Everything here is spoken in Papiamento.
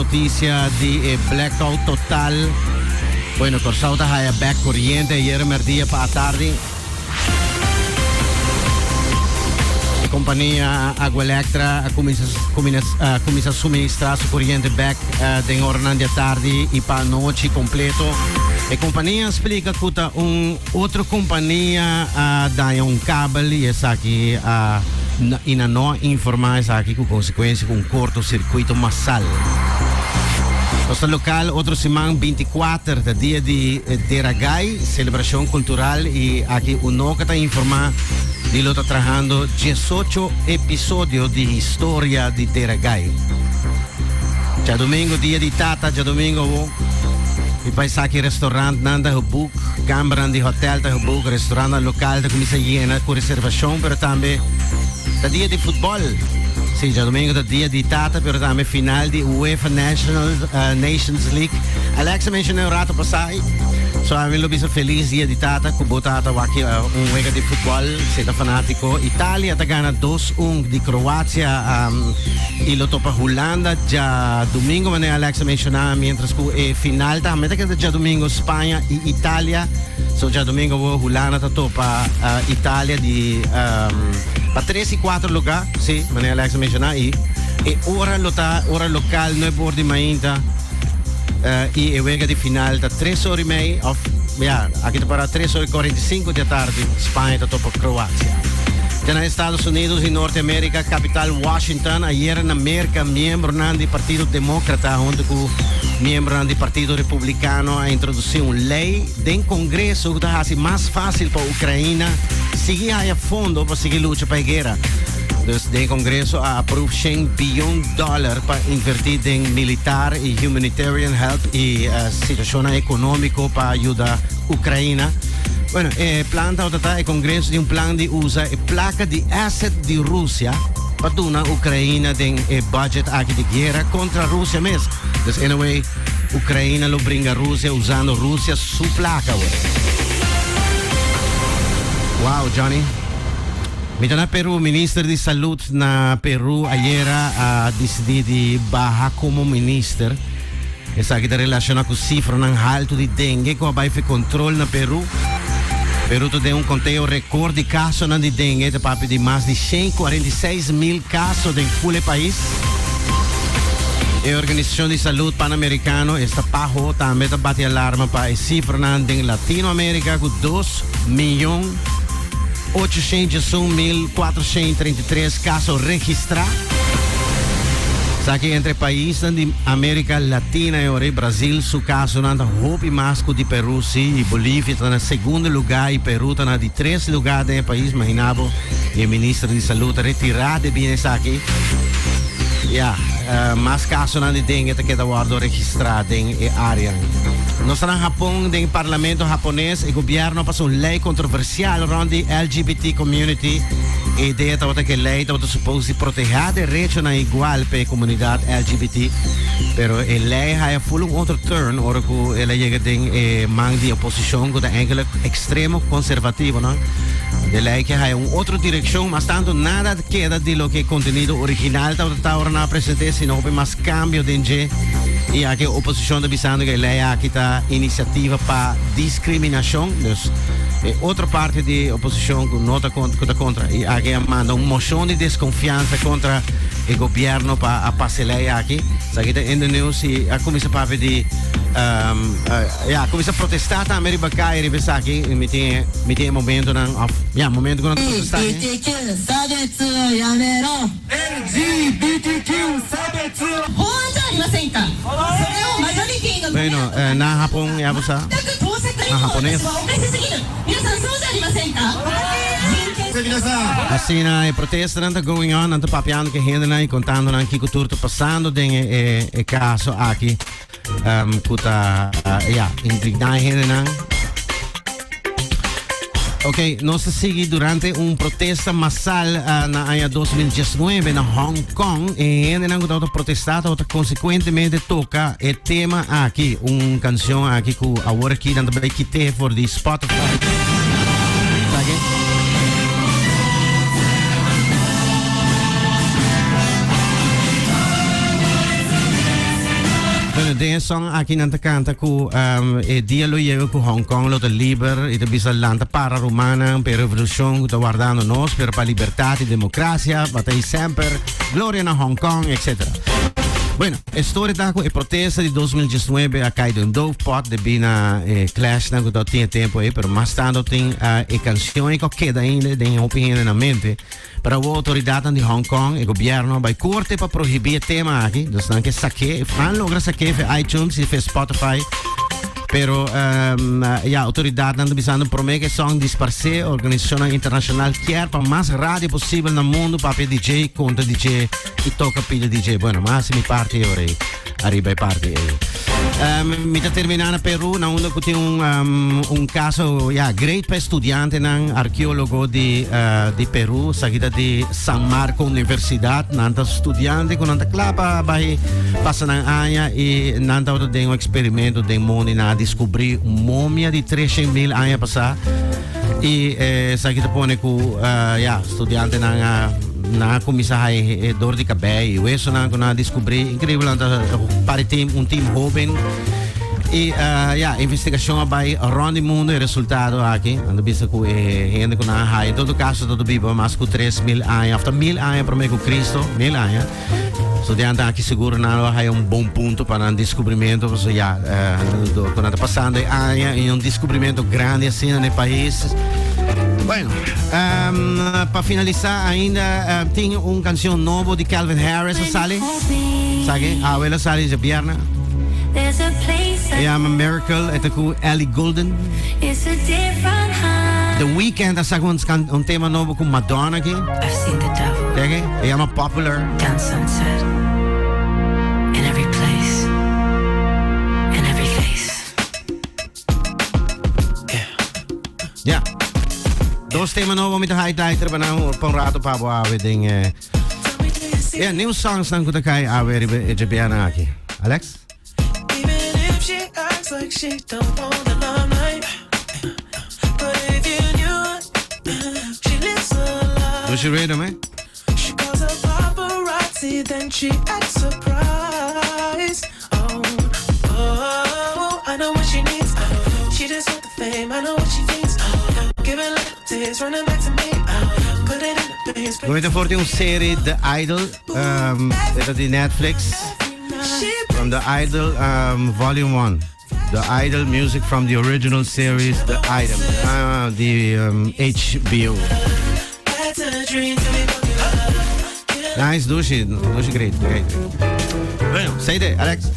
notisia di e blackout total. Bueno, Kòrsou ta haya bèk koriente ayera mèrdia pa atardi. E kompania Agualectra a kuminsá a kuminsá suministrá su koriente bèk den oranan di atardi i pa anochi kompleto. E kompania a splika ku ta un otro kompania a daña un kabel i esaki a i nan no a informá esaki ku konsekuensia ku un korto sirkuito masal. Nos ta lokal otro siman 24 ta dia di Deragai, selebrashon kultural i aki Unoca ta informá di lo ta trahando diesocho episodio di historia di Deragai. Djadomingo dia di tata, djadomingo awo mi bai sa ki restaurantnan ta geboek, kambernan di hotel ta geboek, restaurantnan lokal ta kuminsá yena ku reservashon pero tambe ta dia di futbòl. Sí, djadomingo ta dia di tata pero tambe final di UEFA National Nations League. Alex a menshoná un rato pasá so ami lo bisa felis dia di tata ku bo tata wak un wega di futbòl si e ta fanátiko. Italia ta gana dos un di Kroatia i lo topa Hulanda djadumingo manera Alex a menshoná miéntras ku e final tambe ta keda djadumingo Spaña i Italia. So djadumingo awor Hulanda ta topa Italia di pa tres i kuater lugá si manera Alex a menshoná i e ora lo ta ora lokal nuebe or di mainta. I e wega di final ta tres ora i mei of ya, aki ta para tres ora i 45 di atardi, Spaña ta topa Kroasia. Te na Estados Unidos di Norte Amerika, kapital Washington, ayera na Merka miembronan di Partido Demókrata huntu ku miembronan di Partido Republikano a introdusí un lei den Kongreso ku ta hasi mas fásil pa Ukraina sigui haya fondo pa sigui lucha pa e guera. Dus den Kongreso a aprof shen biyon dòler pa invertí den militar i humanitarian help i situashonnan ekonómiko pa yuda Ukraina. Bueno, e plan tabata ta e Kongreso tin un plan di usa e plaka di asset di Rusia pa duna Ukraina den e budget aki di guera kontra Rusia mes. Dus anyway, Ukraina lo bringa Rusia usando Rusia su plaka awor. Wow, Johnny. Mi ta na Peru, Minister di Salud na Peru ayera a disidí di baha komo minister. Esaki ta relashoná ku sifranan haltu di dengue ku a bai fe kontrol na Peru. Peru ta den un konteo rekord di kasonan di dengue, ta papia di mas di 146,000 kaso den ful e pais. E Organisashon di Salud Panamerikano, esta PAHO, tambe ta bati alarma pa e sifranan den Latinoamerika ku dos miyon 801,433 kaso registrá. Esaki entre paisnan di Amerika Latina e ora ei Brasil su kasonan ta hopi mas ku di Peru si i Bolivia ta na segundo lugá i Peru ta na di tres lugá den e pais. Imagina bo i e minister di salud ta retirá debí na esaki. Ya, mas kasonan di dengue ta keda wòrdu registrá den e área. Nos ta na Hapon den parlamento hapones e gobièrnu a pasa un lei kontroversial. Sial rond di LGBT community, e idea tabata ku e lei tabata supos di protehá derechonan igual pa e komunidat LGBT, pero e lei haya ful un otro turn ora ku el a yega den e man di oposishon ku ta enkele ekstremo konservativonan. E lei ke haya un otro direkshon, mas tantu nada a keda di loke e kontenido original tabata ta ora nan a present'é, sino hopi mas kambio den dje i aki e oposishon ta bisando ku e lei aki ta inisiativa pa diskriminashon. Dus e otro parti di oposishon ku no ta ku ta kontra i aki a manda un moshon di deskonfiansa kontra e gobièrnu pa a pasa e lei aki. Esaki ta in the news i a kuminsá papia di ya a kuminsá protestá tambe riba kaya riba esaki i mi tin mi tin e momentonan òf ya momento ku nan ta protestá. LGBTQ Bueno, na Hapon ya bo sa, na hapones. Asina e protestanan ta going on, nan ta papiando ku e hendenan i kontando nan kiko tur ta pasando den e kaso aki. Ku ta ya indigná e hendenan. Ok, nos ta sigui durante un protesta masal uh, na aña 2019 na Hong Kong. E hendenan ku tabata protestá tabata konsekuentemente toka e tema aki, un kanshon aki ku awor aki nan ta bai kite for di Spotify. Esaki? Bueno, den e song aki nan ta canta cu e dia lo yega cu Hong Kong lo ta liber y ta bisa lanta para rumannan pa e revolucion cu ta wardando nos, pero pa libertad y democracia, pa ta y semper, gloria na Hong Kong, etc. Bueno, e story ta cu e protesta di 2019 a cay den doofpot debi na e clash nan cu tin e tempo ey, pero mas tanto tin e cancion ey cu a keda ainda den hopi hende na mente. Pero awor autoridadnan di Hong Kong, e gobierno, a bay corte pa prohibi e tema aki. Dus nan ke sak'é, nan logra sak'é via iTunes y via Spotify. Pero ya, autoridadnan ta bisando prome ku e song disparsé, organisacionnan internacional kier pa mas radio posibel na mundo papia di dje, konta di dje y toka pida di dje. Bueno, m'a hasi mi parti e ora ei, ariba e parti ei. Mi ta terminá na Peru, na unda ku tin un kaso, ya, great pa e studiantenan, arkeólogo di Peru, esaki ta di San Marco Universidad, nan ta studiante ku nan ta kla pa bai pasa nan aña i nan tabata den un eksperimento den mondi, nan a diskubrí un momia di 300.000 aña pasá i esaki ta pone ku, ya, studiantenan a nan a kuminsá haña e dor di kabei i wesonan ku nan a diskubrí. Inkreibel, nan ta pari team, un team hoben. I ya, investigashon a bai rònt di mundu, e resultado aki, nan ta bisa ku e hende ku nan a haña, en todo kaso ta biba mas ku 3000 aña, òf ta 1000 aña promé ku Kristu, 1000 aña. Studiantenan aki sigur nan lo a haña un bon punto pa nan deskubrimentu, pasobra ya, ku nan ta pasando e aña i un deskubrimentu grandi asina na e pais. Bueno, pa finalisá ainda tin un kanshon nobo di Calvin Harris a sali. Sa ke? Awe el a sali djabièrnè. E yama Miracle, e ta ku Ellie Goulding. The Weeknd a saka un tema nobo ku Madonna aki. I've seen the devil Kijk, e yama Popular. down Sunset in every place, in every face. Ja. Dos tema nobo mi ta highlight pa nan pa un rato pa bo awe den ja, new songs nan ku ta kai awe riba e djabièrnè aki. Alex? Even if she acts like she don't want the limelight. But if you knew she lives a lie. Dushi rhythm, eh? She calls a paparazzi, then she acts surprised. Oh, I know what she needs. She just want the fame. I know what she thinks. Giving little tears, running back to me. Put it in the veins. Momento for tin un serie The Idol, e ta di Netflix. From The Idol Volume 1. The Idol music from the original series The Idol. Ah, di HBO. That's a dream to be Nice, dushi, dushi great, great. Bueno, say Alex.